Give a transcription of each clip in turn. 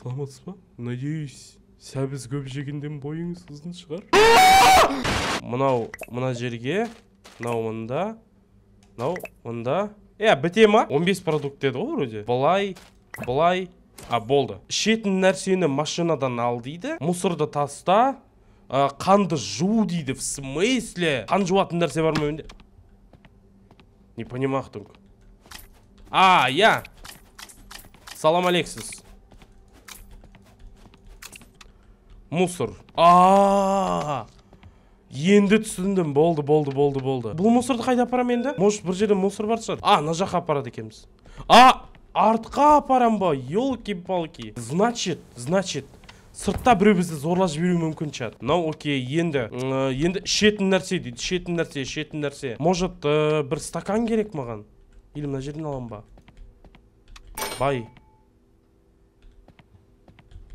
Саламатсыз ба? Надеюсь, сәбіз көп жегенден бойыңыз ұзын шығар. Мынау мына жерге, мынау мында, мынау мында. Біте ма? 15 продукт деді ғой вроде. Былай, былай. А, болды. Ішетін нәрсені машинадан ал дейді. Мусорды таста. Қанды жу дейді. В смысле? Қан жуатын нәрсе бар ма менде? Не понимаю. А, я. Салам алейксіз. Мусор. А, енді түсіндім. Болды, болды, болды, болды. Бұл мусорды қайда апарам енді? Может, бір жерде мусор бар шығар. А, мына жаққа апарады екенбіз. А, артқа апарам ба? Елки-палки. Значит, сыртта біреу бізді зорлап жіберуі мүмкін чат. Мынау окей, енді. Енді ішетін нәрсе дейді. Ішетін нәрсе, ішетін нәрсе. Может, бір стакан керек маған? Или мына жерден алам ба? Бай.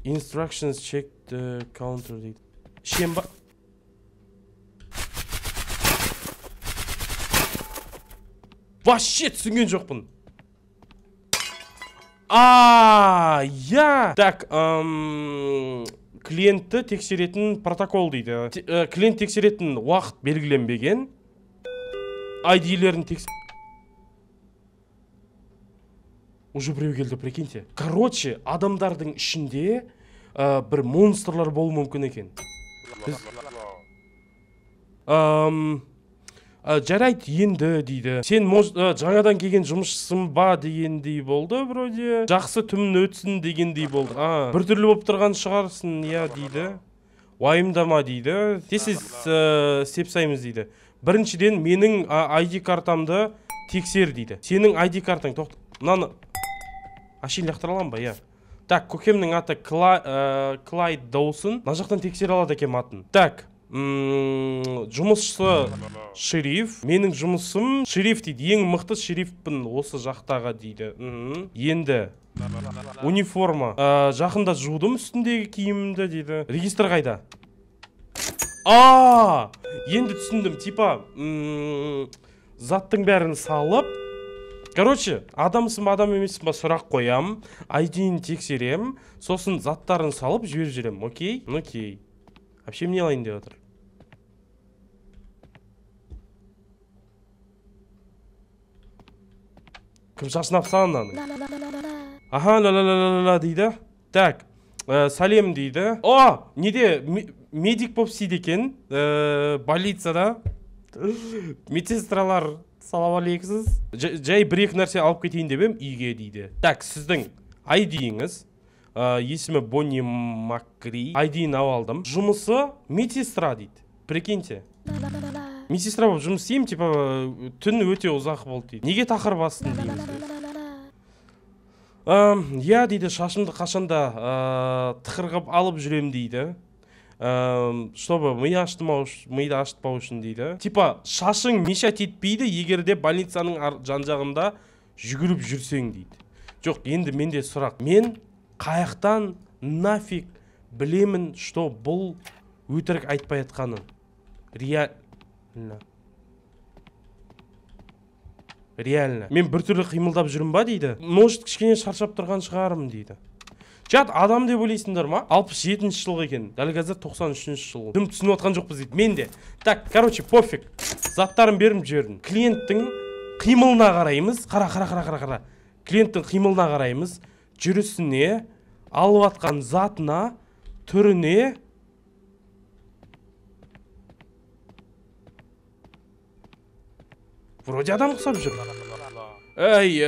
Instructions check the counter дейді. Ішем ба? Вообще түсінген жоқпын. А, я. Так, клиентті тексеретін протокол дейді. Клиент тексеретін уақыт белгіленбеген. ID-лерін Уже біреу келді, прикиньте. Короче, адамдардың ішінде бір монстрлар болуы мүмкін екен. Біз... жарайды енді дейді. Сен жаңадан келген жұмысшысың ба дегендей болды вроде. Жақсы түмін өтсін дегендей болды. Біртүрлі болып тұрған шығарсың, иә дейді. Уайымдама дейді. Тез істеп тастаймыз дейді. Біріншіден менің ID картамды тексер дейді. Сенің ID картаң тоқта. Мынаны әшейін лақтыра аламын ба, иә. Так, көкемнің аты Клайд Доусон. Мына жақтан тексере алады екен атын. Так, жұмысшысы шериф. Менің жұмысым шериф дейді. Ең мықты шерифпін осы жақтағы дейді. Енді униформа. Жақында жудым үстіндегі киімімді дейді. Регистр қайда? А, енді түсіндім. Типа заттың бәрін салып. Короче, адамсың ба, адам емессің ба сұрақ қоям, ID-ін тексерем, сосын заттарын салып жіберіп жіберем. Окей? Окей. Вообще не алайын деп отыр. Кім шашын апсаған мынаның? Аха, ла-ла-ла-ла-ла дейді. Так, сәлем дейді. О, неде медик болып істейді екен, больницада. Медсестралар, салам алейксіз. Жай бір-екі нәрсе алып кетейін деп ем үйге дейді. Так, сіздің ID-іңіз, есімі Бонни Маккри. ID-ін алдым. Жұмысы медсестра дейді. Прикиньте. Медсестра болып жұмыс істеймін, типа түн өте ұзақ болды дейді. Неге тақыр бастың дейміз. Я дейді, шашымды қашанда тықырғып алып жүрем дейді. Чтобы миды ашытпау үшін дейді. Типа шашың мешать етпейді, егер де больницаның жан-жағында жүгіріп жүрсең дейді. Жоқ, енді менде сұрақ. Мен қаяқтан нафиг білемін, что бұл өтірік айтпай жатқанын? Реально. Реально. Мен біртүрлі қимылдап жүрмін ба дейді. Может, кішкене шаршап тұрған шығармын дейді. Чат, адам деп ойлайсыңдар ма? 67-ші жыл екен. Дәл қазір 93-ші жыл. Дым түсініп отқан жоқпыз дейді. Мен де. Так, короче, пофиг. Заттарын беріп жібердім. Клиенттің қимылына қараймыз. Қара, қара, қара, қара, қара. Клиенттің қимылына қараймыз. Жүрісіне, алып атқан затына, түріне. Вроде адам ұқсап жүр. Әй,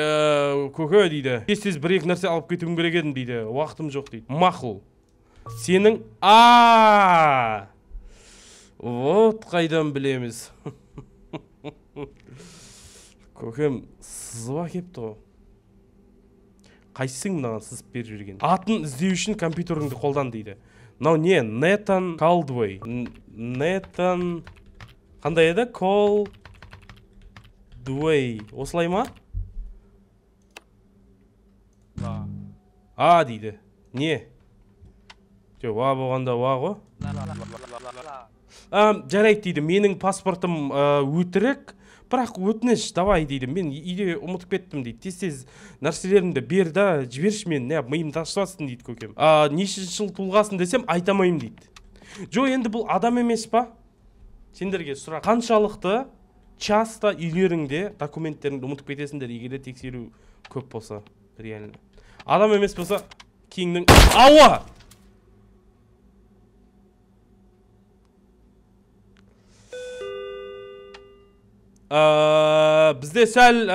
көке дейді. Тез-тез бір-екі нәрсе алып кетуім керек едім дейді. Уақытым жоқ дейді. Мақұл. Сенің а! Вот қайдан білеміз. Көкем сызып әкепті ғой. Қайсың мынаған сызып беріп жіберген? Атын іздеу үшін компьютеріңді қолдан дейді. Мынау не? Нэтан Колдуэй. Нэтан қандай еді? Колдуэй. Осылай ма? А дейді. Не? Жоқ, а болғанда уа ғой. Жарайды дейді. Менің паспортым өтірік. Бірақ өтініш, давай дейді. Мен үйде ұмытып кеттім дейді. Тез-тез нәрселерімді бер да, жіберші мені, не, миым ташып дейді көкем. Нешінші жыл туылғасын десем, айта алмаймын дейді. Жо, енді бұл адам емес па? Сендерге сұрақ. Қаншалықты часто үйлеріңде документтеріңді ұмытып кетесіңдер, егер де тексеру көп болса, реально. Адам емес болса, кеңнің ауа! Бізде сәл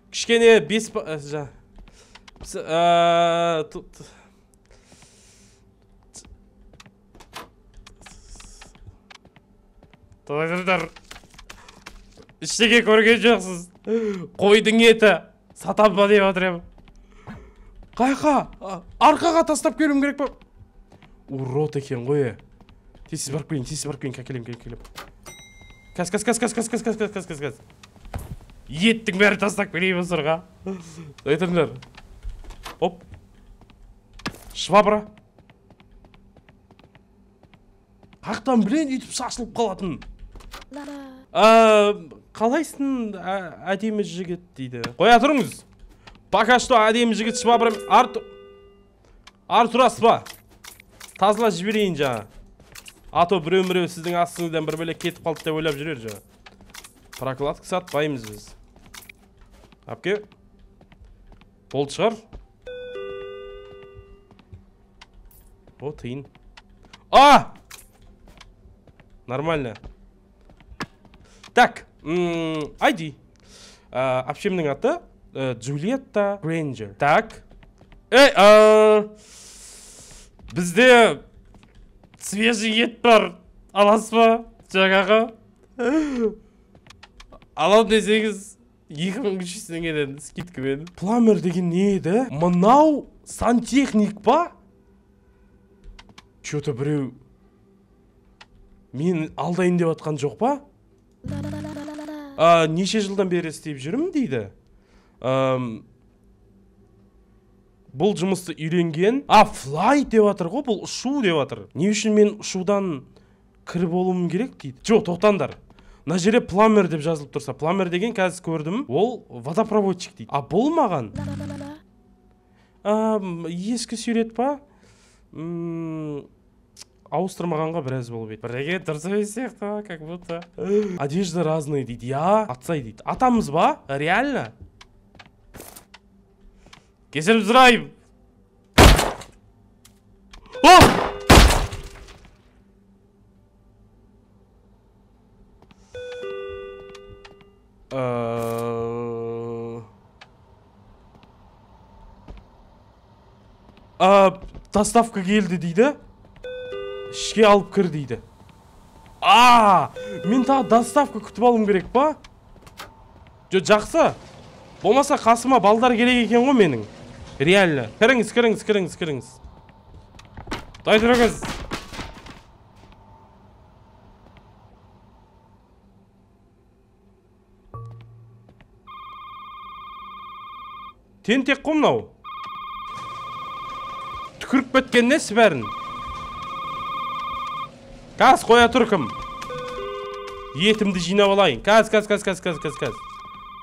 кішкене 5 Тойдырдар. Ештеңе көрген жоқсыз. Қойдың еті сатам ба деп жатыр едім. Қайқа? Арқаға тастап келуім керек па? Урод екен ғой. Тез барып келейін, тез барып келейін, келем, келем. Кәс, кәс, кәс, кәс, кәс, кәс, кәс, кәс, кәс, кәс. Еттің бәрі тастап келейін осырға. Айтыңдар. Оп. Швабра. Қақтан білен үйтіп шашылып қалатын. Қалайсың, әдемі жігіт дейді. Қоя тұрыңыз. Пока что әдемі жігіт швабра. Ар тұрасыз ба? Тазала жіберейін жаңа. Ато біреу-міреу сіздің астыңыздан бір бөлек кетіп қалды деп ойлап жүрер жаңа. Прокладка сатпаймыз біз. Әпке. Болды шығар. О, тиын. А! Нормально. Так, ID. Әпшемнің аты Джульетта Грейнджер. Так. Эй, бізде свежий ет бар. Аласыз ба? Жаңағы. Алам десеңіз 2300 теңгеден скидкамен. Пламер деген не еді? Мынау сантехник па? Чё-то біреу мен алдайын деп атқан жоқ па? Неше жылдан бері істеп жүрмін дейді. Бұл жұмысты үйренген. Флай деп жатыр ғой, бұл ұшу деп жатыр. Не үшін мен ұшудан кір болуым керек дейді. Жоқ, тоқтаңдар. Мына жерде пламер деп жазылып тұрса, пламер деген қазір көрдім, ол водопроводчик дейді. А бұл маған ескі сурет па? Ауыстырмағанға біраз болып еді. Бірдеңе дұрыс емес сияқты, как будто. Одежда разные дейді. Я, атсай дейді. Атамыз ба? Реально? Кешірім сұраймын. О! Доставка келді дейді. Ішке алып кір дейді. Мен тағы доставка күтіп алуым керек па? Жо, жақсы. Болмаса қасыма балдар керек екен ғой менің. Реально. Кіріңіз, кіріңіз, кіріңіз, кіріңіз. Дай тұрыңыз. Тентек қой мынау. Түкіріп кеткен несі бәрін? Қаз қоя тұр кім? Етімді жинап алайын. Қаз, қаз, қаз, қаз, қаз, қаз, қаз.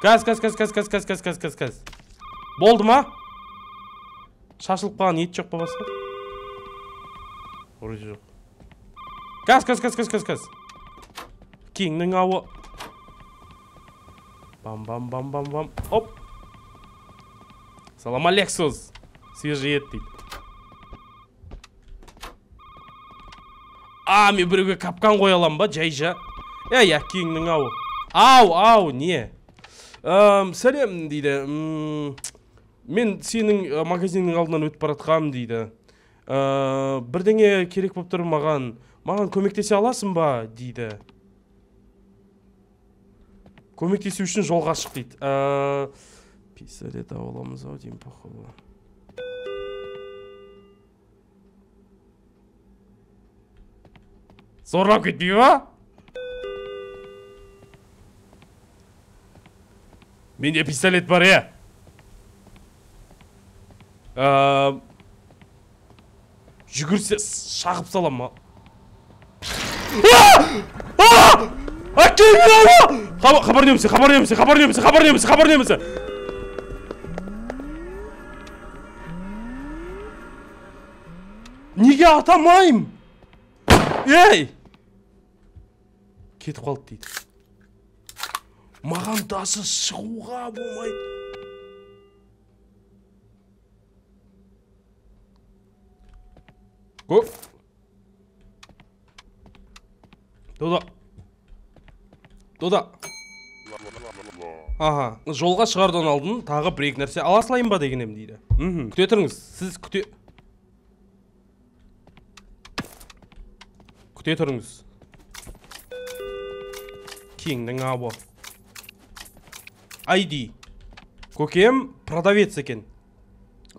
Қаз, қаз, қаз, қаз, қаз, қаз, қаз, қаз, қаз, қаз. Болды ма? Шашылып қалған ет жоқ па басқа? Вроде жоқ. Қаз, қаз, қаз, қаз, қаз, қаз. Кеңнің ауы. Бам, бам, бам, бам, бам. Оп. Салам алексус. Свежий ет дейді. Мен біреуге капкан қоя аламын ба? Жайжа. Ей, әкеңнің ауы. Ау, ау, не? Сәлем дейді. Мен сенің магазиннің алдынан өтіп баратқам дейді. Бірдеңе керек болып тұр маған. Маған көмектесе аласың ба? Дейді. Көмектесу үшін жолға шық дейді. Пистолет аламыз ау деймін, походу. Зорлап кетпей ма? Менде пистолет бар, е. Жүгірсе шағып салам ма? Әкеңнің ауы! Хабар немесе, хабар немесе, хабар немесе, хабар немесе, хабар немесе. Неге атамайым? Ей! Кетіп қалды дейді. Маған даже шығуға болмайды. Го. Дода. Дода. Аха, жолға шығардан алдын тағы бір екі нәрсе ала салайын ба деген ем дейді. Күте тұрыңыз, сіз күте тұрыңыз. Кеңнің абы. ID. Көкем продавец екен.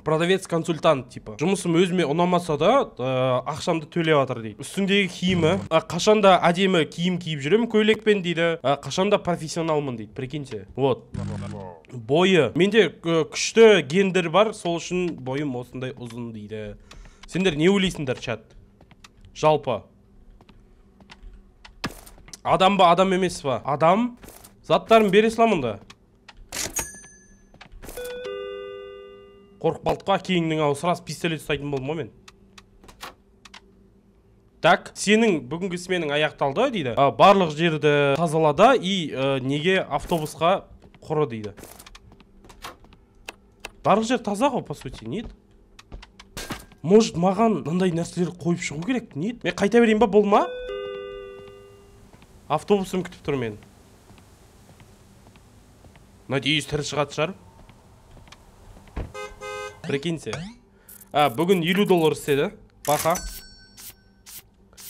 Продавец-консультант типа. Жұмысым өзіме ұнамаса да, ақшамды төлеп жатыр дейді. Үстіңдегі киімі, қашанда әдемі киім киіп жүремін көйлекпен дейді. Қашанда профессионалмын дейді, прикиньте. Вот. Бойы. Менде күшті гендер бар, сол үшін бойым осындай ұзын дейді. Сендер не ойлайсыңдар, чат? Жалпы. Адам ба, адам емес па? Адам. Заттарын бере саламын да. Қорқып қалдық қой, әкеңнің ауы сразу пистолет ұстайтын болдым ғой мен. Так, сенің бүгінгі сменің аяқталды дейді. Барлық жерді тазалады и неге автобусқа құры дейді. Барлық жер таза ғой, по сути, нет? Может, маған мындай нәрселер қойып шығу керек, нет? Мен қайта берейін ба, болма? Автобусым күтіп тұр мен. Надеюсь, тірі шығатын шығар. Прикиньте. Бүгін $50 істеді. Бақа.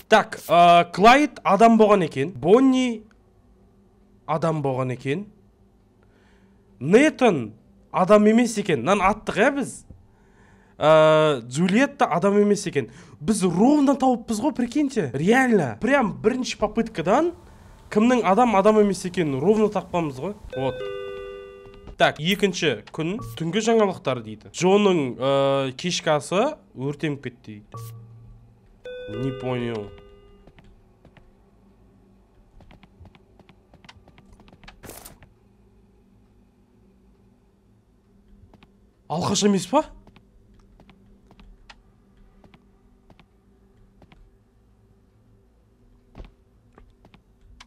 Так, Клайд адам болған екен. Бонни адам болған екен. Нейтан адам емес екен. Нан аттық, ә біз? Джульетта адам емес екен. Біз ровно тауыппыз ғой, прикиньте. Реально. Прям бірінші попыткадан кімнің адам адам емес екенін ровно тапқанбыз ғой. Вот. Так, екінші күн түнгі жаңалықтар дейді. Джонның кешкі асы өртеніп кетті дейді. Не понял. Алқаш емес па?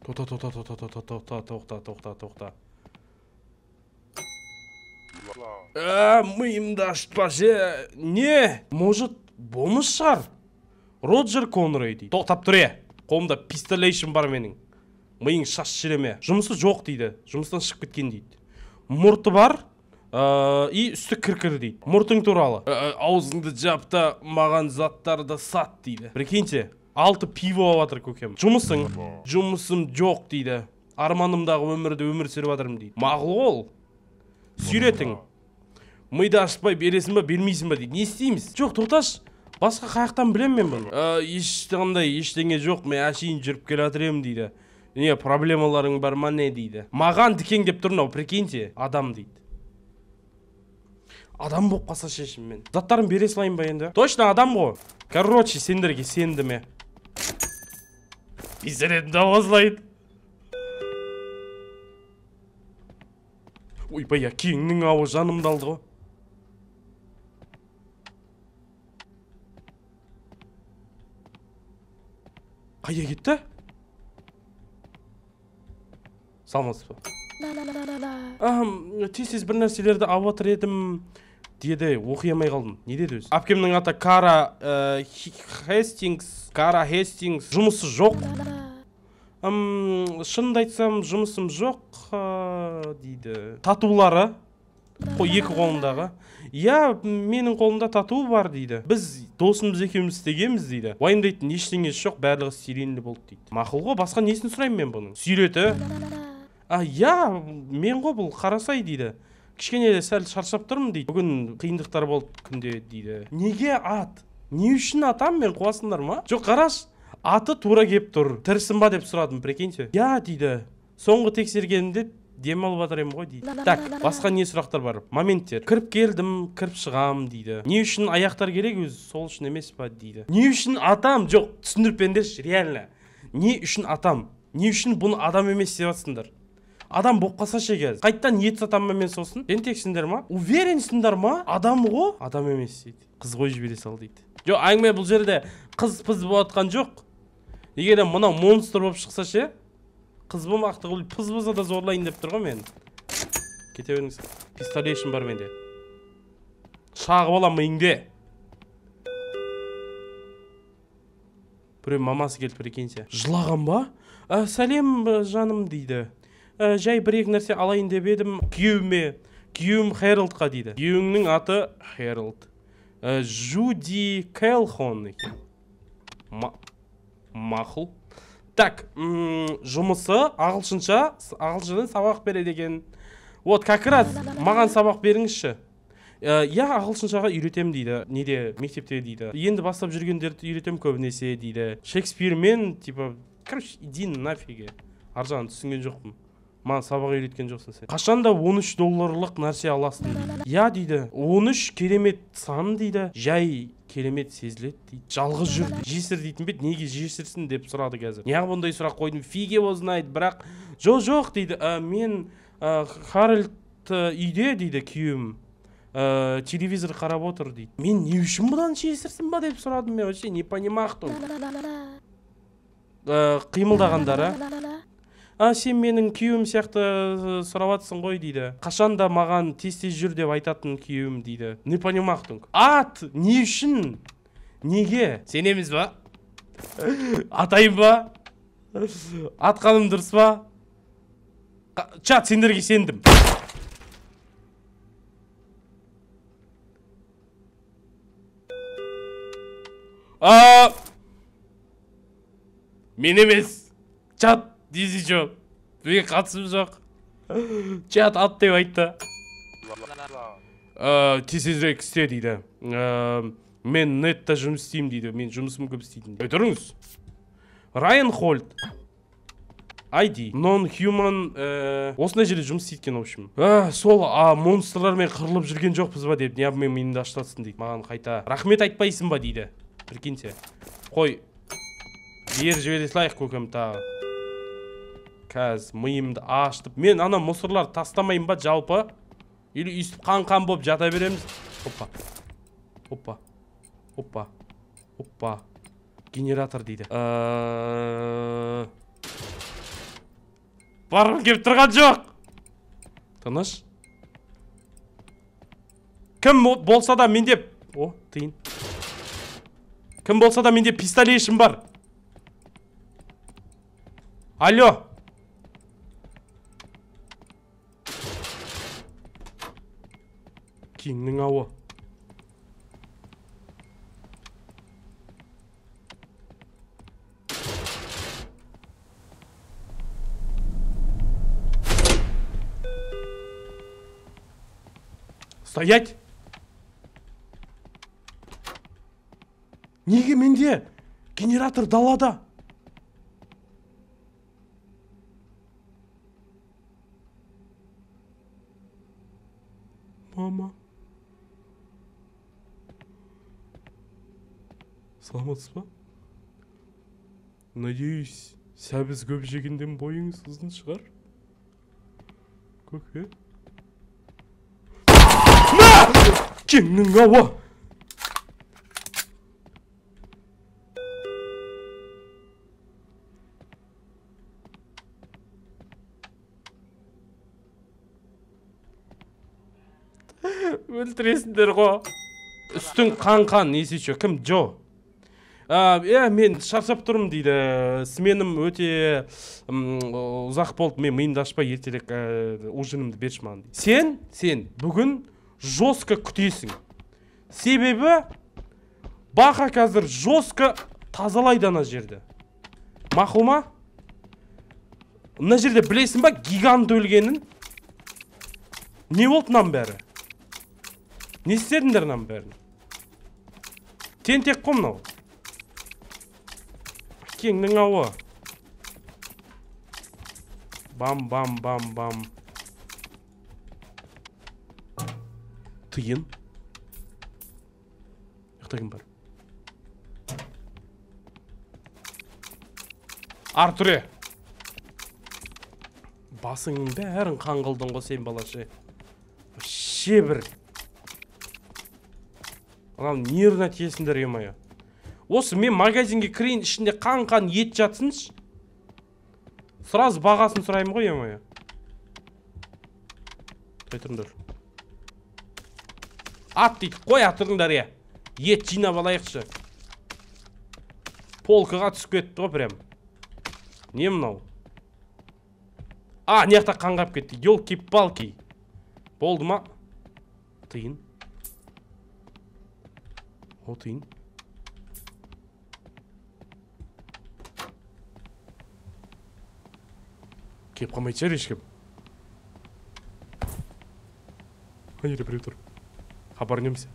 Тоқта, тоқта, тоқта, тоқта, тоқта, тоқта, тоқта. Миымды ашытпашы. Не? Может, бомж шығар? Роджер Конрей дейді. Тоқтап тұр, е. Қолымда пистолейшн бар менің. Миың шаш жіреме. Жұмысы жоқ дейді. Жұмыстан шығып кеткен дейді. Мұрты бар, и үсті кір-кір дейді. Мұртың туралы. Аузыңды жап та маған заттарды сат дейді. Прикиньте, 6 пиво алып жатыр көкем. Жұмысың? Жұмысым жоқ дейді. Арманымдағы өмірді өмір сүріп жатырмын дейді. Мақұл ол. Суретің. Миды ашпай бересің ба, бермейсің ба дейді. Не істейміз? Жоқ, тоқташ. Басқа қаяқтан білем мен бұны? Ешқандай ештеңе жоқ, мен әшейін жүріп келе жатыр едім дейді. Не, проблемаларың бар ма не дейді. Маған дікеңдеп тұр мынау, прикиньте, адам дейді. Адам болып қалса шешім мен. Заттарын бере салайын ба енді? Точно адам ғой. Короче, сендерге сендім. Пистолетімді ала салайын. Ойбай, әкеңнің ауы жанымды алды ғой. Қайда кетті? Саламатсыз ба? Тез-тез бір нәрселерді алып отыр едім деді, оқи алмай қалдым. Не деді өзі? Әпкемнің аты Кара Хестингс. Кара Хестингс. Жұмысы жоқ. Шынымды айтсам, жұмысым жоқ дейді. Татулары, екі қолындағы. Я, менің қолымда тату бар дейді. Біз досымыз екеуміз істегенбіз дейді. Уайымдайтын ештеңесі жоқ, барлығы сиренді болды дейді. Мақұл ғой, басқа несін сұраймын мен бұның? Суреті. Я, мен ғой бұл қарасай дейді. Кішкене сәл шаршап тұрмын дейді. Бүгін қиындықтар болды күнде дейді. Неге ат? Не үшін атам мен, қуасыңдар ма? Жоқ, қараш, аты тура кеп тұр. Тірісің ба деп сұрадым, прикиньте. Я дейді. Соңғы тексергенімде демалып жатыр едім ғой дейді. Так, басқа не сұрақтар бар? Моменттер. Кіріп келдім, кіріп шығам дейді. Не үшін аяқтар керек өзі, сол үшін емес па дейді. Не үшін атам? Жоқ, түсіндіріп беріңдерші, реально. Не үшін атам? Не үшін бұны адам емес деп жатсыңдар? Адам болып қалса ше қазір. Қайттан ет сатамын мен сосын. Тентексіңдер ма? Уверенсіңдер ма? Адам ғой? Адам емес дейді. Қыз қой жібере сал дейді. Жоқ, әңгіме бұл жерде қыз пыз болып жатқан жоқ. Егер мынау монстр болып шықса ше, қыз болмақты қылып пыз болса да зорлайын деп тұр ғой мен. Кете беріңіз. Пистолетім бар менде. Шағып аламын миыңды. Біреу мамасы келіп прикиньте. Жылаған ба? Сәлем жаным дейді. Жай бір-екі нәрсе алайын деп едім күйеуіме. Күйеуім Хэролдқа дейді. Күйеуіңнің аты Хэролд. Джуди Кэлхон екен. Мақұл. Так, жұмысы ағылшынша, ағылшыннан сабақ береді екен. Вот, как раз маған сабақ беріңізші. Я ағылшыншаға үйретем дейді. Неде, мектепте дейді. Енді бастап жүргендерді үйретем көбінесе дейді. Шекспирмен, типа, короче, иди нафиге. Ар жағын түсінген жоқпын. Маған сабақ үйреткен жоқсың сен. Қашан да 13 долларлық нәрсе аласың дейді. Я дейді, 13 керемет сан дейді. Жай керемет сезіледі дейді. Жалғыз жүр, жесір дейтін бе, неге жесірсің деп сұрады қазір. Неғып ондай сұрақ қойдым, фиг его знает, бірақ жоқ дейді. Мен Харальд үйде дейді күйеуім. Телевизор қарап отыр дейді. Мен не үшін бұдан жесірсің ба деп сұрадым мен, вообще не понимаю. Қимылдағандары. Сен менің күйеуім сияқты сұрап жатсың ғой дейді. Қашан да маған тез-тез жүр деп айтатын күйеуім дейді. Не понимаю. Ат, не үшін? Неге? Сенеміз ба? Атайын ба? Атқаным дұрыс па? Чат, сендерге сендім. Мен емес. Чат. Дизі жоқ. Мен қатысым жоқ. Чат ат деп айтты. Тезірек істе дейді. Мен нетта жұмыс істеймін дейді. Мен жұмысым көп істейтін. Тұрыңыз. Райан Хольт. ID. Non-human. Осындай жерде жұмыс істейді екен, в общем. Сол монстрлармен қырылып жүрген жоқпыз ба деп. Неғып мен миымды ашытасың дейді. Маған қайта рахмет айтпайсың ба дейді. Прикиньте. Қой. Ер жібере салайық көкем тағы. Кәз миымды аштып. Мен ана мусорлар тастамайын ба жалпы? Или үстіп қан-қан болып жата береміз? Опа. Опа. Опа. Опа. Генератор дейді. Барғым келіп тұрған жоқ. Тыныш. Кім болса да менде... О, тиын. Кім болса да менде пистолетім бар. Алло. Кеңнің ауы. Стоять! Неге менде генератор далада? Мама. Саламатсыз ба? Надеюсь, сәбіз көп жегенден бойыңыз ұзын шығар. Көке. Кеңнің ауы! Өлтіресіңдер ғой. Үстің қан-қан, несі еще? Кім? Джо. Мен шаршап тұрмын дейді. Сменім өте ұзақ болды. Мен миымды ашпай ертерек ужинімді берші маған дейді. Сен бүгін жестко күтесің. Себебі Баха қазір жестко тазалайды ана жерді. Мақұл ма? Мына жерде білесің ба гигант өлгенін? Не болды мынаның бәрі? Не істедіңдер мынаның бәрін? Тентек қой мынау. Кеңнің ауы. Бам, бам, бам, бам. Тиын. Ұйықта кім бар? Артуре. Басыңның бәрін қан қылдың ғой сен, балашы. Вообще бір. Анау нервына тиесіңдер, е-мое. Осы мен магазинге кірейін, ішінде қан-қан ет жатсыншы. Сразу бағасын сұраймын ғой, е-мое. Той тұрыңдар. Ат дейді, қой атырыңдар, е. Ет жинап алайықшы. Полкаға түсіп кетті ғой прям. Не мынау? А, мына жақта қан қап кетті. Елки-палки. Болды ма? Тиын. О, тиын. Кеп қалмайтын шығар ешкім. Ана жерде біреу тұр. Хабарнемся.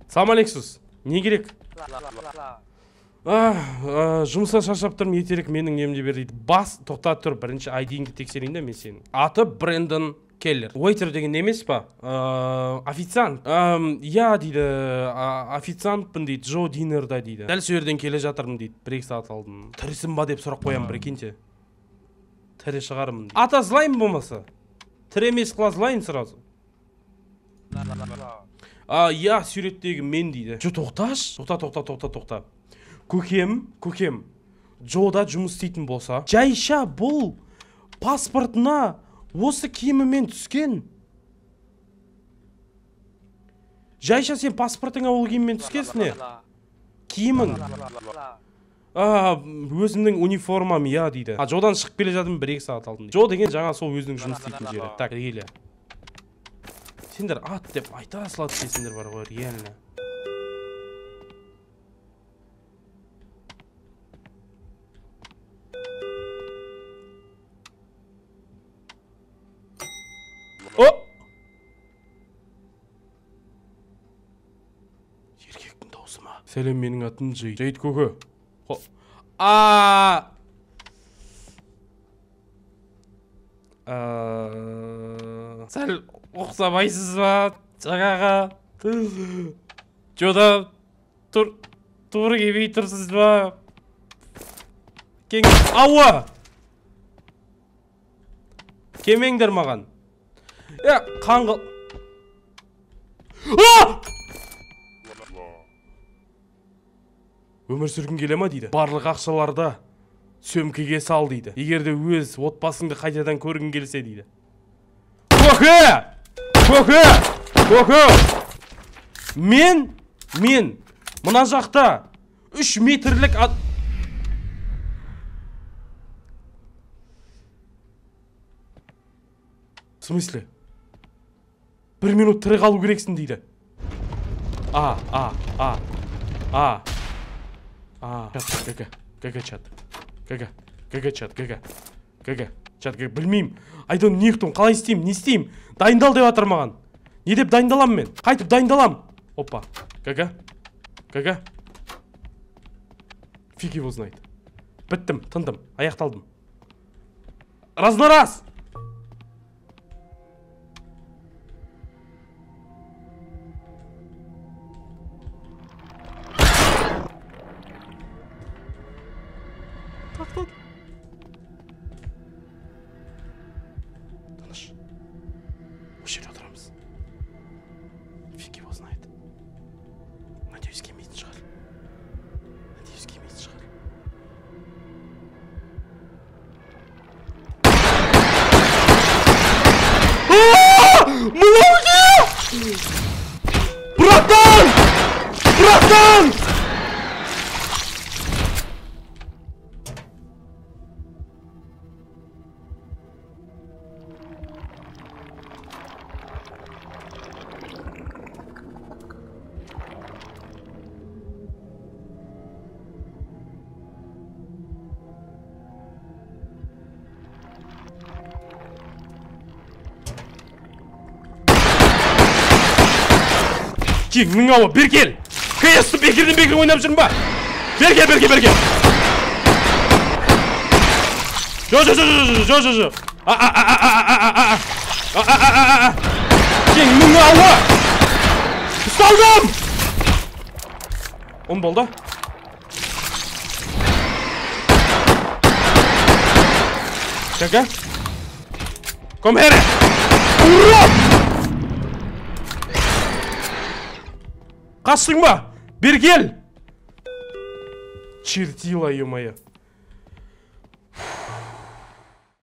Салам алейкум. Не керек? Жұмыстан шаршап тұрмын, ертерек менің немді бер дейді. Бас, тоқта тұр, бірінші ID-іңді тексерейін да мен сенің. Аты Брэндон Келлер. Уэйтер деген емес па? Официант. Я дейді, официантпын дейді, Джо Динерда дейді. Дәл сол жерден келе жатырмын дейді, 1-2 сағат алдын. Тірісің ба деп сұрақ қоямын, прикиньте. Тірі шығармын. Ата злайын болмаса. Тірі емес қыла злайын сразу. Я суреттегі мен дейді. Жо, тоқташ. Тоқта, тоқта, тоқта, тоқта. Көкем Джода жұмыс істейтін болса, жайша бұл паспортына осы киімімен түскен. Жайша сен паспортыңа ол киіммен түскенсің не? Киімің. Өзімнің униформам, я дейді. Джодан шығып келе жатырмын, 1-2 сағат алдым. Джо деген жаңа сол өзінің жұмыс істейтін жері. Так, іргелі. Сендер ат деп айта салады десеңдер бар ғой, реально. О! Еркектің даусы ма? Сәлем, менің атым Джейд. Джейд көке. Сәл ұқсамайсыз ба, жаңаға? Жода тур келмей тұрсыз ба? Кең... Ауа! Келмеңдер маған. Қанғыл... Өмір сүргің келе ма дейді. Барлық ақшаларды сөмкеге сал дейді. Егер де өз отбасыңды қайтадан көргің келсе дейді. Көке! Көке! Көке! Мен мына жақта 3 метрлік В смысле? 1 минут тірі қалу керексің дейді. А. ГГ, ГГ чат. ГГ, ГГ чат, ГГ. ГГ, чат, ГГ. Білмеймін. Айдон не ұқтым, қалай істеймін, не істеймін? Дайындал деп жатыр маған. Не деп дайындаламын мен? Қайтып дайындаламын. Опа. ГГ. ГГ. Фиг его знает. Біттім, тындым, аяқталдым. Раз на раз! Тыныш. Осы жерде отырамыз. Фиг его знает. Надеюсь, келмейтін шығар. Надеюсь, келмейтін шығар. Мынау не? Братан! Братан! Кеңнің ауы, бер кел! КС-ті бекерден бекер ойнап жүрмін ба? Бер кел, бер кел, бер кел! Жо, жо, жо, жо, жо, жо, жо. А. Кеңнің ауы! Ұсталдым! Он болды. Чака. Kom her! Урод! Қаштың ба? Бері кел! Чертила, ё-моё.